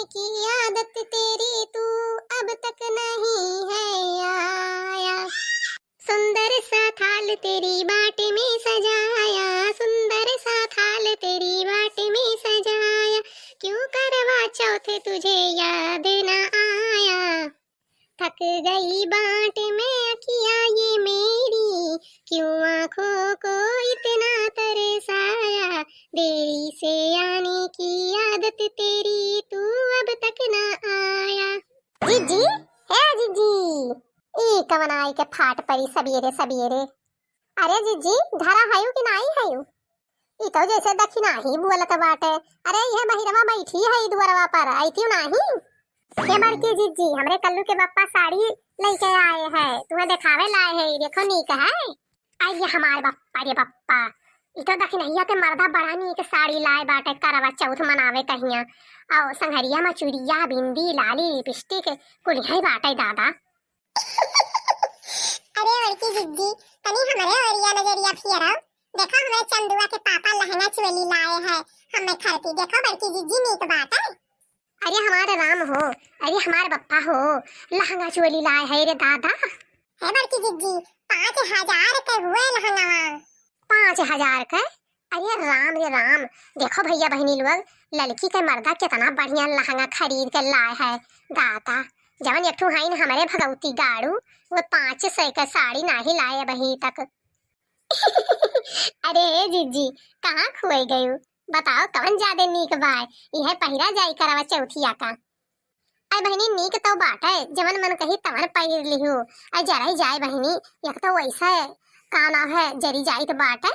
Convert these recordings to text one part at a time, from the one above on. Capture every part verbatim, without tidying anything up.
की आदत तेरी तू अब तक नहीं है आया। सुंदर सा थाल तेरी बाट में सजाया, सुंदर सा थाल तेरी बाट में सजाया, क्यों करवा चौथ तुझे याद न आया। थक गई बांट में अखियाँ ये मेरी, क्यों आँखों को इतना तरसाया। देरी से आने की आदत तेरी, तू अब तक ना आया। जीजी, ए जीजी, ई कवन आई के फाट परी सबेरे सबेरे? अरे जीजी, घरा हयू कि नाई हयू? ई तो जैसे दखिनाही बोलत बाटे। अरे, यह बहिरवा बैठी है ई दुअरवा पर, अइतियो नाही? हे बड़की जिज्जी, हमरे कल्लू के बप्पा साड़ी लइके आए है, तुहें देखावे लाए है, ई देखो नीक है। अरे हमार बप्पा रे बप्पा, ई तो दखिनहिया के मर्दा बड़ा नीक साड़ी लाए बाटे, करवा चौथ मनावे कहिया। और संघरिया में चुड़िया, बिंदी, लाली, लिपस्टिक, कुल है बाटे दादा। अरे बड़की जिज्जी, तनी हमरे ओरिया नजरिया फिरव। देखो हमरे चंदुआ के पापा लहंगा चोली लाए है, हमें खरीदी। देखो बड़की जिज्जी, नीक बाटे। अरे हमारे राम हो, अरे हमारे बप्पा हो, लहंगा चोली लाए है रे दादा। हे बड़की जिज्जी, पाँच हजार के हुए लहंगवा। पाँच हजार के? अरे राम रे राम, देखो भैया बहिनी लोग, ललकी के मर्दा कितना बढ़िया लहंगा खरीद के लाए है दादा। जवन एक ठो हईन हमरे भगवती गाड़ू, वो पाँच सौ के साड़ी नाही लाए अबही तक। अरे ए जीजी, कहाँ खोए गयू? बताओ कवन जादे नीक बाय, इहे पहिरा जाई करवा चौथिया का। अरे बहिनी, नीक तो बाटे, जवन मन कही तवन पहिर लिहू। अरे जराई जाए बहिनी, एक तो वैसे का नाम है, जरी जाइत बाटे।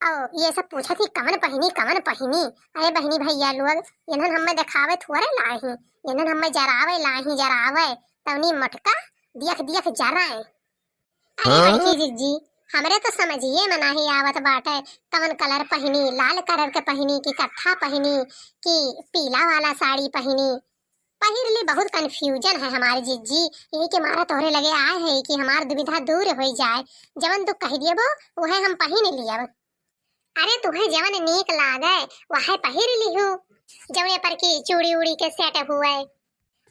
और ये सब पूछत ही कवन पहिनी, कवन पहिनी। अरे बहिनी भैया लोग, इन्हन हमें देखावे थोड़े लाही, इन्हन हमें जरावे लाही, जरावे। तवनी मटका दियख दियख जराए। अरे हाँ? बड़की जिज्जी, हमरे तो समझिए में नाही आवत बाटे, कवन कलर पहिनी, लाल कलर के पहिनी कि कत्था पहिनी कि पीला वाला साड़ी पहिनी। पहिर ली, बहुत कन्फ्यूजन है हमारी जिज्जी, यही के मारा तोहरे लगे आए है कि हमार दुविधा दूर हो जाए। जवन तू कह दियबो, वह हम पहिन लियब। अरे तुहे जवन नीक लागे, वह पहिर लिहू, जवने पर की चूड़ी उड़ी के सेट हुए।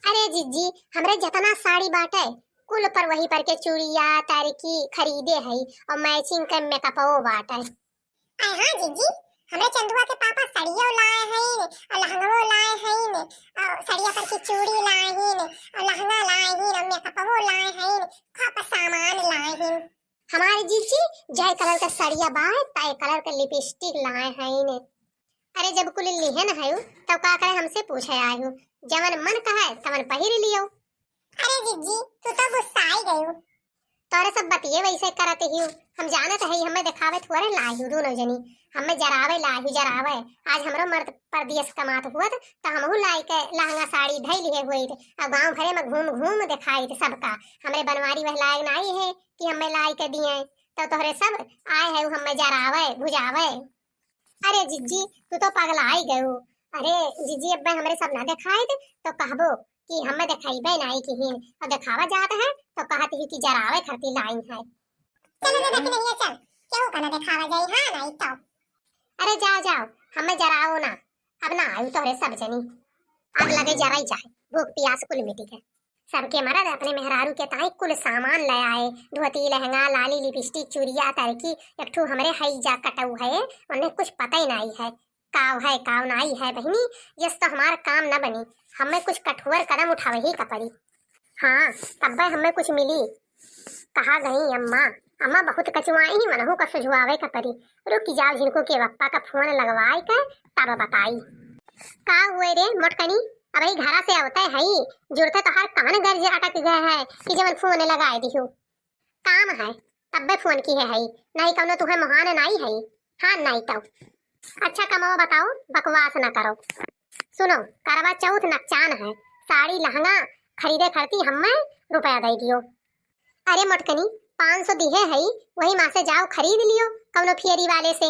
अरे जिज्जी, हमरे जतना साड़ी बाटे, कुल पर वही पर के चूड़िया, तारकी खरीदे हई और मैचिंग के मेकअपो बाटे। अरे हाँ जिज्जी, हमरे चंदुआ के पापा सड़ियो लाए हईन और लहंगो लाए हईन और सड़िया पर की चूड़ी लाए हईन और लहंगा लाए हईन और मेकअपो लाए हईन, खूब सामान लाए हईन। हमारे जिज्जी जय कलर का सड़िया बाय, तय कलर का लिपस्टिक लाए हईन। अरे जब कुल लिहन हयू, तब का करे हमसे पूछे आयू? जवन मन कहे तवन पहिर लियो। अरे जिज्जी, तू तो गुस्साई गयू। तोरे सब बतिये वैसे करत हियो। हम जानत हई, हमें देखावे थोड़े लायू दोनों जनी, हमें जरावे लायू, जरावे। आज हमरो मर्द परदेस कमात हुअत, त हमहू लाई के लहंगा साड़ी धई लिहे हुइत, अब गाँव भरे में घूम घूम देखाइत सबका। हमरे बनवारी वह लायक नाई है कि हमें लाई के दिए, तो तोहरे सब आए है हमें जरावे, भुजावे। अरे जिज्जी, तू तो पगलाई गयू। अरे जिज्जी, अब हमरे सब ना देखाइत, तो कहबो कि हमें देखाइबे नाई किहिन, और देखावा जात है, तो कहत ही कि जरावे खातिर लाइन है। चलो दादा कि नहीं है, चल, केहू का ना देखावा जाई, हाँ नाई तो। अरे जाओ, जाओ, हमें जराओ ना, अब ना आयू तोहरे सब जनी। आग लगे जराई जाए, भूख पियास कुल मिटी के। सबके मरद अपने मेहरारू के ताई कुल सामान ले आए, धोती, लहंगा, लाली, लिपस्टिक, चूड़िया, तरकी, एक ठू हमरे हई जा कटऊ है, उन्हें कुछ पता ही नाई है, काव है, काव नाई है बहिनी, यस तो हमार काम न बनी, हमें कुछ कठोर कदम उठावे ही का पड़ी। हाँ, तब्बे हमें कुछ मिली। कहा गई अम्मा, अम्मा बहुत कचुआई ही, मनहू का सुझवावे का परी। रुक जाओ, झिनकू के बप्पा का फोन लगवाए के तब बताई। का हुए रे मोटकनी, अबही घरा से आवते हई, जुड़ते तोहार कवन गर्ज अटक गए है कि जवन फोन लगाए दिहू? काम है, तब्बे फोन किहे हई, नहीं कौनो तुहे मोहान नाई हई। हाँ, नाई तो। अच्छा कमवा बताओ, बकवास ना करो। सुनो, करवा चौथ नकचान है, साड़ी लहंगा खरीदे खरती हमें रुपया दे दियो। अरे मोटकनी, पाँच सौ दिहे हई, वही मा से जाओ खरीद लियो कौनो फियरी वाले से।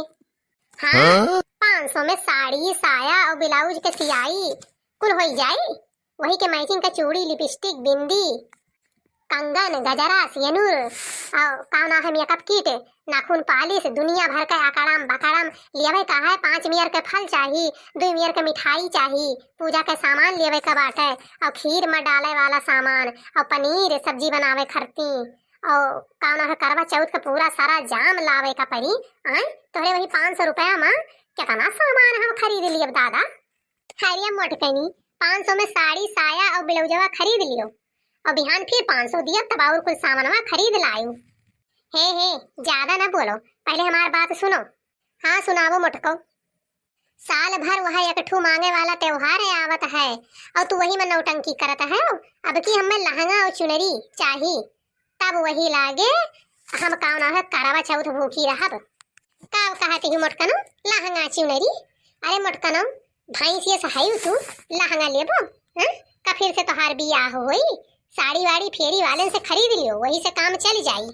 हाँ, हाँ? पाँच सौ में साड़ी, साया और ब्लाउज के सियाई कुल होई जाई, वही के मैचिंग का चूड़ी, लिपस्टिक, बिंदी। कंगन, गजरा, सेनुर, और का नाम है, makeup kit, नाखून पालिश, दुनिया भर के अकड़म बकड़म लियावे का है। पाँच मेर के फल चाही, दुई मेर के मिठाई चाही, पूजा के सामान लियावे का बाटे, और खीर में डाले वाला सामान, और पनीर सब्जी बनावे खरती, और का नाम है, करवा चौथ के पूरा सारा जाम लावे का पड़ी। आय, तोहरे वही पाँच सौ रुपया में कितना सामान हम खरीद लियब दादा। अरे मोटकनी, पाँच सौ में साड़ी, साया और ब्लाउजवा खरीद लियो, और बिहान फिर पाँच सौ दियब, तब और कुल सामानवा खरीद लायू। हे, हे, ज्यादा ना बोलो, पहले हमार बात सुनो। हाँ, सुनावो मोटको। साल भर वह एक ठू मांगे वाला त्योहार आवत है, और तू वही में नौटंकी करत है। अब की हमें लहंगा और चुनरी चाही, तब वही लागे हम का नाम है, करवा चौथ भूखी रहब। का कहत ही मोटकनो, लहंगा चुनरी? अरे मोटकनो, भैंसिया से हई तू, लहंगा लेबो? हैं? का फिर से तोहार बियाह होई? साड़ी वाड़ी फेरी वाले से खरीद लियो, वही से काम चल जाई।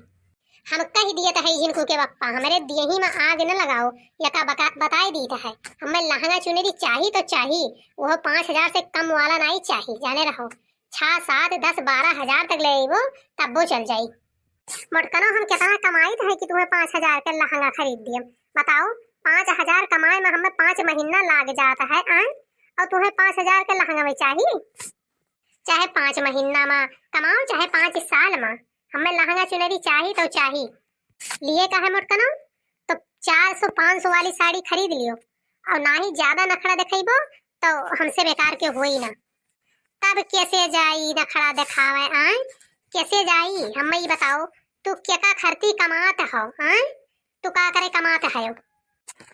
हम कह दियत है झिनकू के पप्पा, हमरे देही में आग न लगाओ, यका बका-, बताए दीत है। हमें लहंगा चुनरी चाही तो चाही, वो पाँच हजार से कम वाला नहीं चाही, जाने रहो। छः, सात, दस, बारह हजार तक ले अइबो, तब्बो चल जाई। मोटकनो, हम कितना कमाइत है कि तुम्हें पाँच हजार के लहंगा खरीद दिए? बताओ, पाँच हजार कमाए में हमें पाँच महीना लाग जात है, आय? और तुम्हें पाँच हजार के लहंगा में चाही? चाहे पाँच महीना में कमाओ, चाहे पाँच साल में, हमें लहंगा चुनरी चाही तो चाही। लिए का है मोटकनो, तो चार सौ पाँच सौ वाली साड़ी खरीद लियो, और ना ही ज्यादा नखड़ा दिखाइबो तो हमसे बेकार के होई ना। तब कैसे जाई नखड़ा दिखावे, आय? कैसे जाई? हमें ई बताओ, तू केका खरती कमात हो, आय? तू का करे कमात है?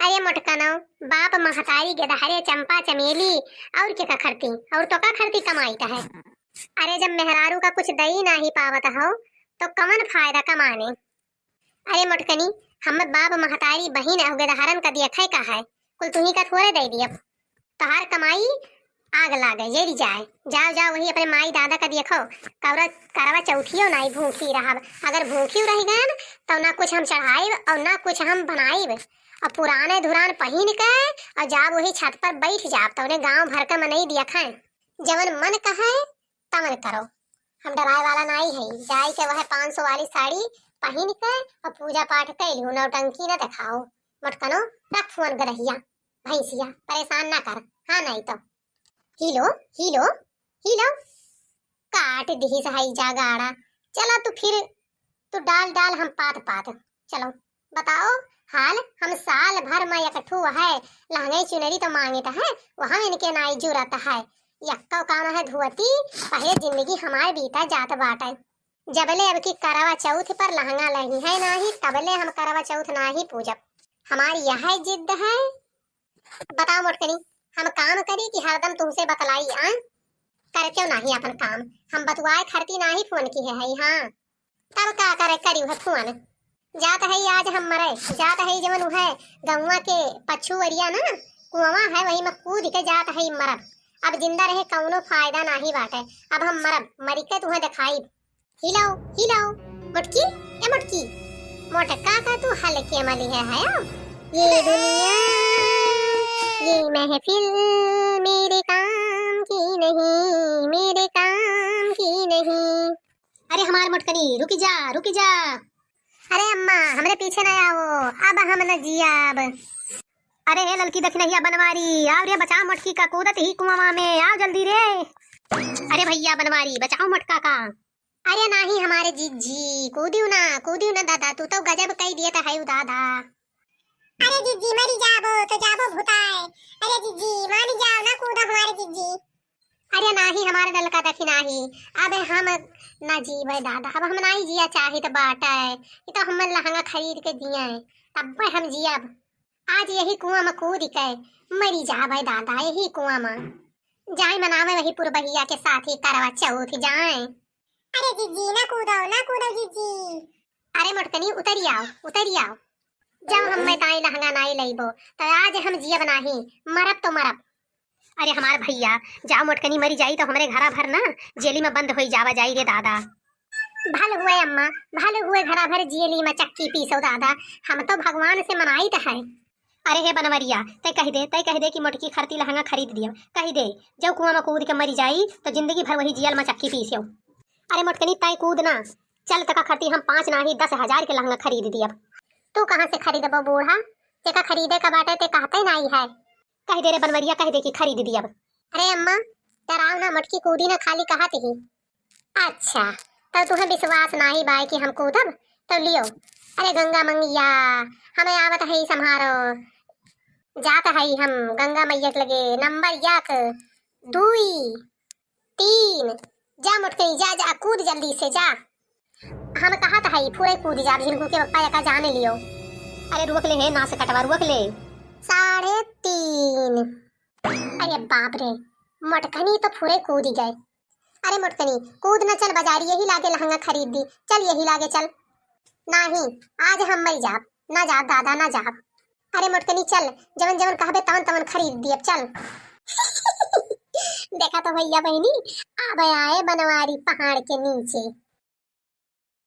अरे मोटकनो, बाप महतारी गेदहरे चंपा चमेली, और केका खरती, और तो का खरती कमाइत है? अरे जब मेहरारू का कुछ दई नाही पावत हो, तो कवन फायदा कमाने? अरे मोटकनी, हम बाप महतारी बहिन अउ गेदहरन का दियखै का है, कुल तुही का थोड़े दे दियब। तोहार कमाई आग लागे, जरि जाए। जाओ, जाओ, वही अपने माई दादा का दियखो, कौरा करवा चौथियो नाई भूखी रहब। अगर भूखी रह गए न, तो ना कुछ हम चढ़ाइब और ना कुछ हम बनाइब। और पुराने धुरान पहिन के और जाब वही छत पर बैठ जाब, तो उन्हें गाँव भर का मनई दियखै, जवन मन कहे तवन करो। हम डराए वाला नाई है। जाई के वह पाँच सौ वाली साड़ी पहिन के और पूजा पाठ कैलू, नौटंकी न दिखाओ। मोटकनो, रख फोन गदहिया, भैंसिया, परेशान ना कर। हाँ, नहीं तो। हिलो, हिलो, हिलो। काट दिहिस हई जगाड़ा। चला तू फिर, तू डाल डाल हम पात पात। चलो, बताओ हाल। हम साल भर में एक ठू है लहंगई चुनरी तो मांगित है, वहाँ इनके नाई जुरत है। यक्को काम है धोती, पहले जिंदगी हमार बीता जात बाटे। जबले अब की करवा चौथ पर लहंगा लही है नाही, तबले हम करवा चौथ नाही पूजब। हमारी यह जिद है। बताओ मोटकनी, हम काम करी कि हरदम तुमसे बतलाई, आय? करते नाही अपन काम, हम बतुआए खरती नाही फोन की है, है, हाँ। तब का करे करी है फोन? जात है आज हम मरे, जात है जवन उहे गौवा के पछुअरिया ना, कुआवा है, वही में कूद के जात है मरब। अब जिंदा रहे कौनो फायदा नाही बाटे, अब हम मरब, मरी के तुहे दिखाई। हिलाओ, हिलाओ। मोटकी, ए मोटकी। मोटका का तू हल्के में लिहे है, आओ। ये दुनिया, ये महफिल मेरे काम की नहीं, मेरे काम की नहीं। अरे हमार मोटकनी, रुकी जा, रुकी जा। अरे अम्मा, हमरे पीछे ना आओ, अब हम न जियाब। अरे हे ललकी दखिनहिया बनवारी, आओ रे, बचाओ मोटकी का, कूदत ही कुआवा में, आओ जल्दी रे। अरे भैया बनवारी, बचाओ मोटका का। अरे नाही हमारे जिज्जी, कूदियो ना, कूदियो ना दादा, तू तो गजब कई दिए तो है दादा। अरे जिज्जी, मरी जाबो तो जाबो भुताए। अरे जिज्जी, मानी जाओ ना, कूदो हमारे जिज्जी। अरे नाही हमारे ललका दखिनही, अब हम ना जीवे दादा, अब हम नाही जिया चाहित बाटे। ये तो हम लहंगा खरीद के दिए, तब हम जियब। आज यही कुआं में कूद के मरी जावे दादा, यही कुआं में। जाए मनावे वही पुरबहिया के साथ ही करवा चौथ जाए। अरे जिज्जी, ना कूदो, ना कूदो जिज्जी। अरे मोटकनी, उतरी आओ, उतरी आओ। जब हम मैं ताई लहंगा नाई लइबो, तो आज हम जियब नाही, मरब तो मरब। अरे हमार भैया, जाओ मोटकनी मरी जाई तो हमरे घरा भर ना जेली में बंद होई जावा जाई रे दादा। भल हुए अम्मा, भल हुए घरा भर जेली में चक्की पीसो दादा, हम तो भगवान से मनाइत है। अरे हे बनवरिया, तै कह दे, तै कह दे कि मोटकी खरती लहंगा खरीद दिया, कह दे, जब कुआं में कूद के मरी जाई तो जिंदगी भर वही जेल में चक्की पीसियो। अरे मोटकनी, तय कूद ना, चल तका खरती हम पाँच नाही दस हजार के लहंगा खरीद दियब। तू कहाँ से खरीदबो बूढ़ा, जेका खरीदे का बाटे ते कहते नाही है। कह दे रे बनवरिया, कह दे कि खरीद दियब। अरे अम्मा, डराव ना मोटकी, कूदी ना, खाली कहत ही। अच्छा, तब तुहें विश्वास नाही बाय कि हम कूदब, तो लियो। अरे गंगा मैया, हमें आवत है संभारो, जात है हम गंगा मैया के लगे। नंबर एक, दुई, तीन, जा मोटकनी, जा, जा, कूद जल्दी से, जा। हम कहत है, फुरे कूद जा, झिनकू के पप्पा एका जाने लियो। अरे रुक ले, हे नास कटवा, रुक ले। साढ़े तीन। अरे बाप रे, मोटकनी तो फुरे कूद गए। अरे मोटकनी, कूद न चल बाजारी, यही लागे लहंगा खरीद दी, चल यही लागे चल। नाही, आज हम मर जाब, ना जाब दादा, ना जाब। अरे मोटकनी चल, जवन जवन कहबे तवन तवन खरीद दियब, चल। देखा तो भैया बहिनी, आबे आए बनवारी पहाड़ के नीचे।